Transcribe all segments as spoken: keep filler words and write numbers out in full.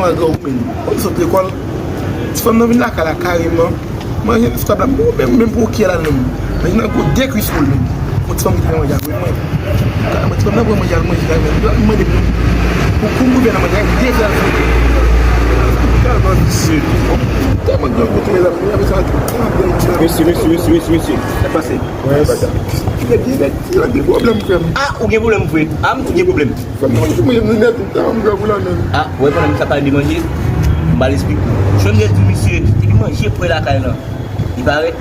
Gran ou menm. Ou sot lekòl. Ti fanm nan vin lakay la kareman. Manje nan sou tab la. Ou menm, menm pou ou ki la menm. Manje nan gwo de kwis pou l menm. Yon ti fanm ki te manje ak mwen. Kareman, ti fanm nan pran manje ak manje la menm. Li mande pou, pou kou gouvènman manje ak de zèl. Tèlman visye. Tèlman gran gwo tou, mezanmi. Mezanmi, sa tèlman bèl. Mesye, mesye, mesye, mesye, mesye. Sa pase? Wè, bata. Li gen, li gen pwoblèm, frè m. Ah, ou gen pwoblèm, frè? Ah, ou gen pwoblèm? Frè m, mwen, mwen, mwen, nèt, ou ta, mwen, pou la menm. Ah, wè, pandan misye ap pale de manje, m ba l esplik. Jwenn lè di misye, epi manje prè lakay lan. Li parèt.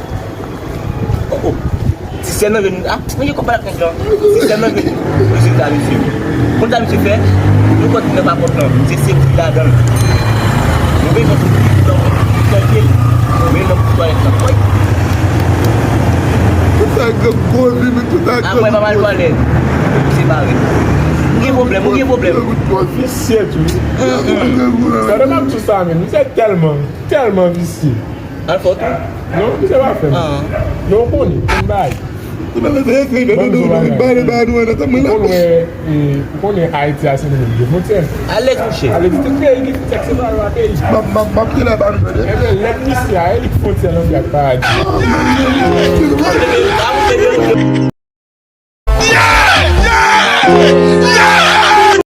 Oh, oh. Ti sè nan jwenn, ah, manje kòb pa lakay lan. Ti sè nan jwenn. Rezilta, misye. Konn sa misye fè? Nou konn nan pa pòt lan. Misye se ki ladan l. Nou bezwen sou ki tan, ki tan pye l. Men nan twalèt lan. Woy. Tout sa gwo vini, tout sa gwo. Apre pa mal twalèt. Se bare. Ou gen pwoblèm, ou gen pwoblèm. Visye tou. Sa nan ap tou sa menm. Misye tèlman, tèlman visye. Al fò tou. Non, misye pa fè m. Non, ou konnen, konn bay. Ban m zo bagay. Ou konn wè, e, ou konnen Ayiti a se nou menm ki fwontyè. Alèz monchè. Alèz, tout peyi ki fwontyè se pa yon peyi. M ap, m ap, m ap kile ba nou tande. Ebyen, lèt misye a, e li ki fwontyè nan vye ak paradi.